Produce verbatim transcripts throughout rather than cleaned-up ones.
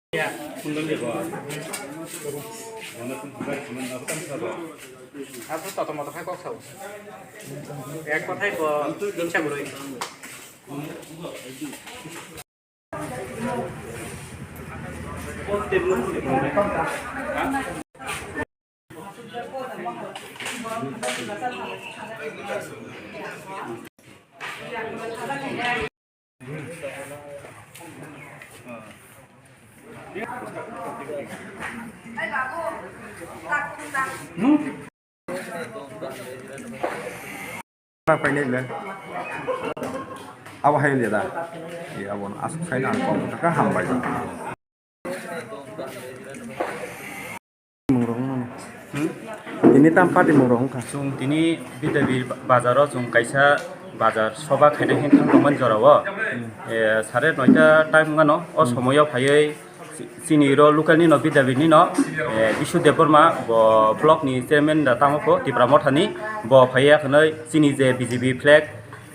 Abo toto moto khai kok sao. Ek kothai bo hingsa gurui. Painai le. Abo hai le da. E abo no asuk sai na kok ka hambai. Mung rong mani. Hmm? Tini tam party mung rong kha. Chwng tini Bidabir bazaro chwng kaisa bazar soba khaina hin thang tongmani jorao. Hmm. E, sare noita time wngano, o hmm, somoyo phaiwi chi-, chini ro local nino Bidabir nino, e, Bisu Debbarma bo block ni chairman da tamo pho Tipra Motha ni, bo phaiya khwnwi chini je B J P flag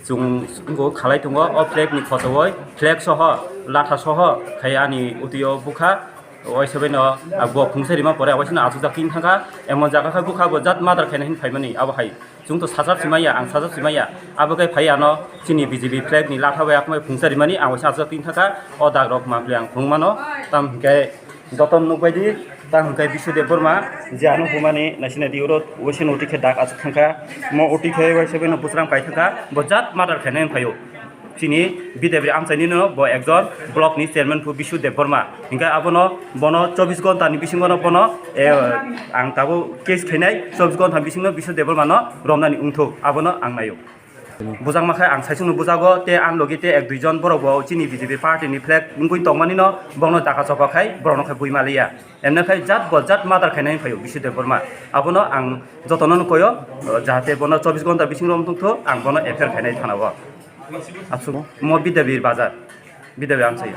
chwng wngkho khalai tongo, o flag ni khosowoi flag soho latha soho khai ani utio bukha. Waisa bai no, ah, bo phungsa rima pore, waisa no achukjak tin thangkha, emon jaga khai bukha bo jat murder khaina hin phaimani, abo hai. Chwng to sajak simaya, ang sajak simaya. Abo khai phai ano chini B J P flag ni latha bai akhmai phungsa rimani, ang waisa achukjak tin thangkha, o dag rok mangpli ang phung mano, tam hwnkhe joto nukbai di, tam hwnkhe Bisu Debbarma, je ano bumani naisina di oro waisa no uti khe dag achuk thangkha, mo uti khe waisa bai no busram kai thangkha, bo jat murder khaina hin phaio. Chini Bidabir amchaini no bo ekjon block ni chairman phu Bisu Debbarma. Hinkhe abono bono chobbish ghonta ni bisingo no bono, eh, ang tabuk case khainai, chobbish ghonta ni bisingo Bisu Debbarma no romnani wngthok, abono ang naio. Bujak ma khe ang saichung no bujago, te ang logi te ek dui jon borok bo chini B J P party ni flag wngwi tongmani no bono daka chopa khai borok no khai bui maliya. Emne khai jat bo jat murder khainai phaio Bisu Debbarma. Abono ang jotono no koyo, jahate bono chobbish ghonta bisingo romthok, ang bono F I R khainai thana o. Aswk mo Bidabir bazar, Bidabir amchai.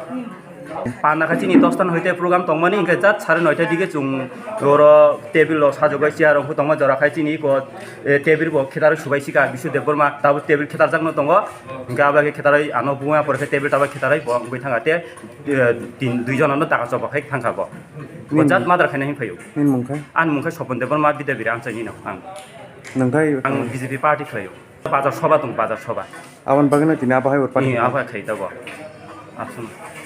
Panda khe chini dosta no hoite program tongmani, hinkhe jat sare noita dige chwng oro table rok sajagwi chair rok tongma jora khai chini iko, eh, table bo khetarwi subai sika Bisu Debbarma, tabuk table khetarjak no tongo, hinkhe abo khe khetarwi ano buma pore khe table tabuk khetarwi bo wngwi thanga te, eh, tin dui jona no taka choba khai thangkha bo. Bo jat murder khaina hin phaio. Nini mung khe? Ani mung khe Sopon Debbarma Bidabir amchaini no ang. Nang khai? Ang B J P party khlaio. Bazar soba tong, bazar soba. Aboni bagwi no tini abo hai urpani. Ni abo khai tabuk. Aswk.